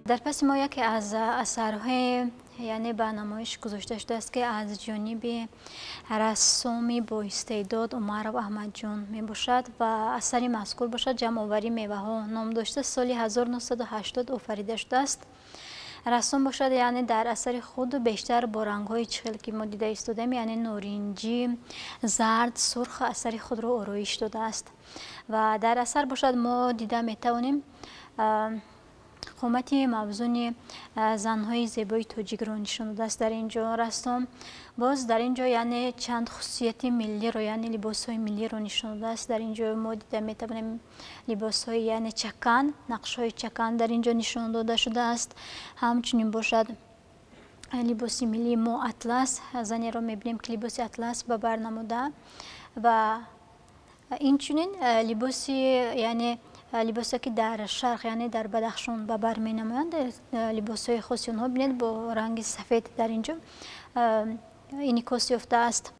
Дар паси мо яке аз асарҳои яъне ба намоиш гузошта шудааст, ки аз ҷониби рассоми боистеъдод Умаров Аҳмадҷон мебошад ва асари мазкур бошад «Ҷамъоварии меваҳо» ном дошта, соли 1980 офарида шудааст. Рассом бошад, яъне дар асари худ бештар бо рангҳои чихел ки мо дида истодаем, яъне норинҷӣ, зард, сурх асари худро ороиш додааст. Ва дар асар бошад мо дида метавонем қомати мавзуни занҳои зебои тоҷикро нишон додааст дар ин ҷо рассом. Боз дар ин ҷо яъне чанд хусусияти миллиро, яъне либосҳои миллиро нишон додааст. Дар ин ҷо мо дида метавонем либосҳои яъне чакан, нақшҳои чакан дар ин ҷо нишон дода шудааст. Ҳамчунин бошад либоси миллии мо атлас, занеро мебинем, ки либоси атлас ба бар намуда ва инчунин либоси яъне либосе ки дар шарқ, яъне дар Бадахшон ба бар менамоянд, либосҳои хоси онҳо бинед бо ранги сафед дар ин ҷо инъикос ёфтааст.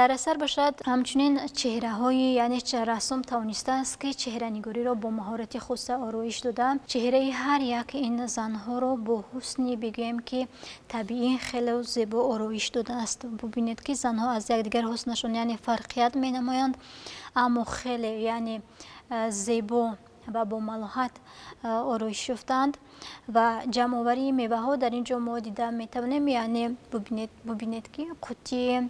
Дар асар бошад ҳамчунин чеҳраҳои яъне рассом тавонистааст, ки чеҳранигориро бо маҳорати хоса ороиш дода, чеҳраи ҳар як ин занҳоро бо ҳусни бигӯем ки табиӣ хеле зебо ороиш додааст. Бубинед, ки занҳо аз якдигар ҳуснашон яъне фарқият менамоянд, аммо хеле яъне зебо ва бо малоҳат ороиш ёфтаанд. Ва ҷамъоварии меваҳо дар ин ҷо мо дида метавонем, яъне бубинед, ки қуттии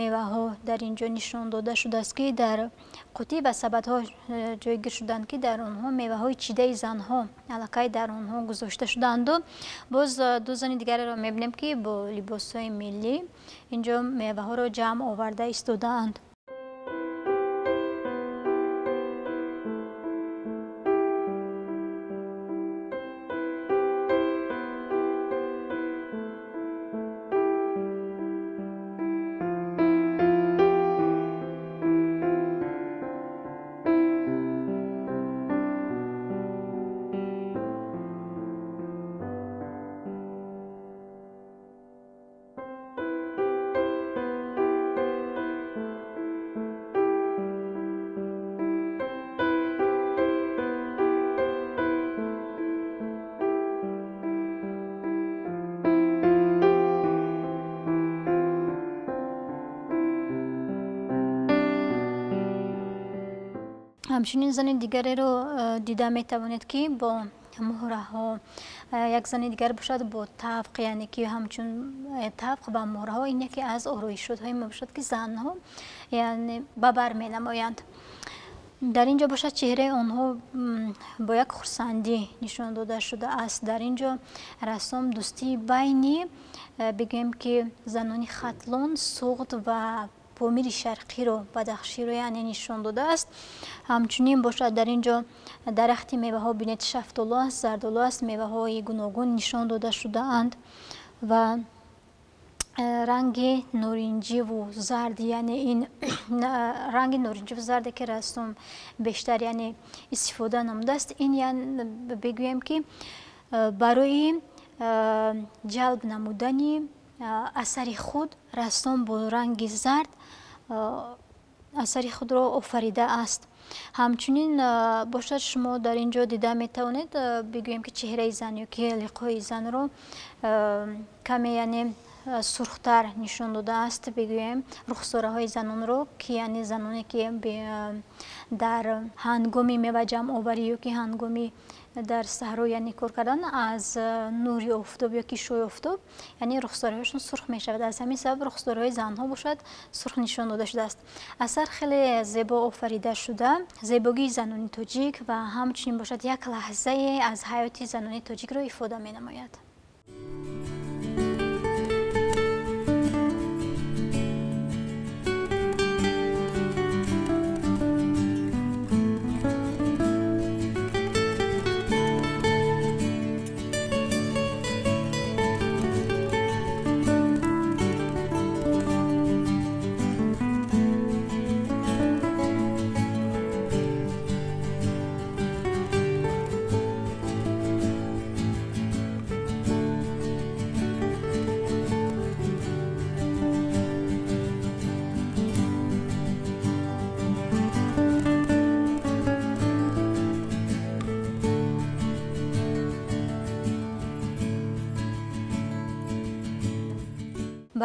меваҳо дар ин ҷо нишон дода шудааст, ки дар қуттӣ ва сабадҳо ҷойгир шуданд, ки дар онҳо меваҳои чидаи занҳо аллакай дар онҳо гузошта шудаанду. Боз ду зани дигареро мебинем, ки бо либосҳои миллӣ ин ҷо меваҳоро ҷамъ оварда истодаанд. Ҳамчунин зани дигареро дида метавонед, ки бо муҳраҳо, як зани дигар бошад бо тавқ, яъне ки ҳамчун тавқ ва муҳраҳо ин яке аз ороишотҳое мебошад, ки занҳо яъне ба бар менамоянд. Дар ин ҷо бошад чеҳраи онҳо бо як хурсандӣ нишон дода шудааст. Дар ин ҷо рассом дӯстии байни бигӯем ки занони Хатлон, Суғд ва Помири Шарқиро, Бадахширо яъне нишон додааст. Ҳамчунин бошад дар ин ҷо дарахти меваҳо бинед, шафтолу аст, зардолу аст, меваҳои гуногун нишон дода шудаанд ва ранги норинҷиву зард, яъне ин ранги норинҷиву зарде ки рассом бештар яъне истифода намудааст, ин бигӯем ки барои ҷалб намудани асари худ рассом бо ранги зард асари худро офаридааст. Ҳамчунин бошад шумо дар ин ҷо дида метавонед, бигӯем ки чеҳраи зан ё ки лиқои занро каме яъне сурхтар нишон додааст, бигӯем рухсораҳои занонро, ки яъне заноне ки дар ҳангоми меваҷамъоварӣ ё ки ҳангоми дар саҳро яъне кор кардан аз нури офтоб ё ки шӯи офтоб яъне рухсораҳояшон сурх мешавад. Аз ҳамин сабаб рухсораҳои занҳо бошад сурх нишон дода шудааст. Асар хеле зебо офарида шуда, зебогии занони тоҷик ва ҳамчунин бошад як лаҳзае аз ҳаёти занони тоҷикро ифода менамояд.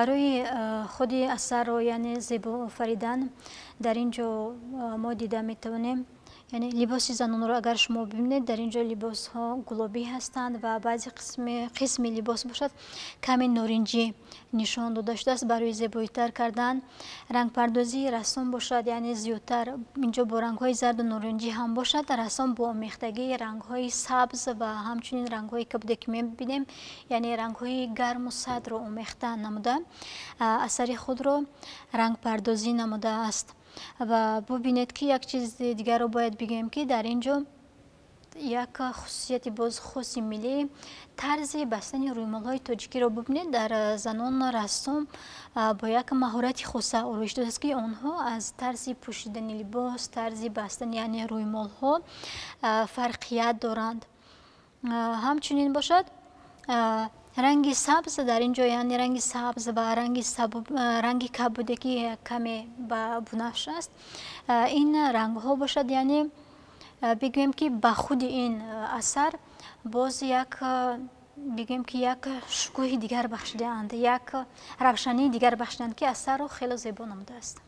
Барои худи асарро яъне зебо офаридан дар ин ҷо мо дида метавонем, яъне либоси занонро агар шумо бибинед, дар ин ҷо либосҳо гулобӣ ҳастанд ва баъзе қисми либос бошад каме норинҷӣ нишон дода шудааст барои зебоитар кардан. Рангпардозии рассом бошад, яъне зиёдтар инҷо бо рангҳои зарду норинҷӣ ҳам бошад, рассом бо омехтагии рангҳои сабз ва ҳамчунин рангҳои кабуде ки мебинем, яъне рангҳои гарму садро омехта намуда асари худро рангпардозӣ намудааст. Ва бубинед ки як чизи дигарро бояд бигӯем, ки дар ин ҷо як хусусияти боз хоси миллӣ тарзи бастани рӯймолҳои тоҷикиро бубинед. Дар занон рассом бо як маҳорати хоса ороиш додааст, ки онҳо аз тарзи пӯшидани либос, тарзи бастани яъне рӯймолҳо фарқият доранд. Ҳамчунин бошад ранги сабз дар ин ҷо, яъне ранги сабз ва ранги кабуде ки каме ба бунафш аст, ин рангҳо бошад, яъне бигӯем ки ба худи ин асар боз як бигӯем ки як шукӯҳи дигар бахшидаанд, як равшании дигар бахшидаанд, ки асарро хеле зебо намудааст.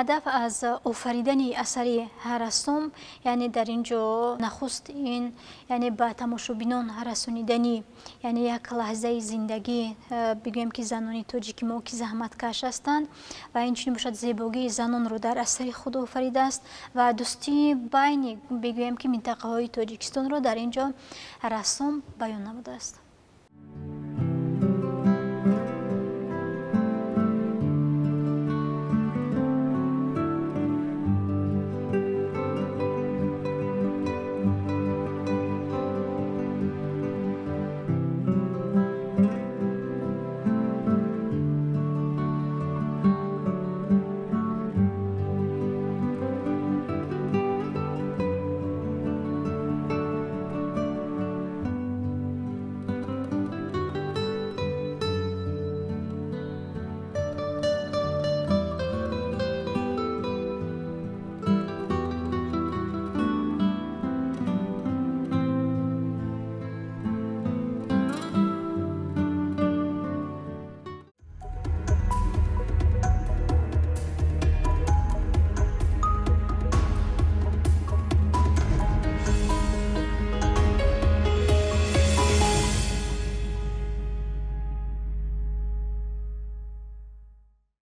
Ҳадаф аз офаридани асари рассом, яъне дар ин ҷо нахуст ин яъне ба тамошобинон расонидани яъне як лаҳзаи зиндагӣ, бигӯем ки занони тоҷики мо ки заҳматкаш ҳастанд ва инчунин бошад зебогии занонро дар асари худ офаридааст ва дӯстии байни бигӯем ки минтақаҳои Тоҷикистонро дар ин ҷо рассом баён намудааст.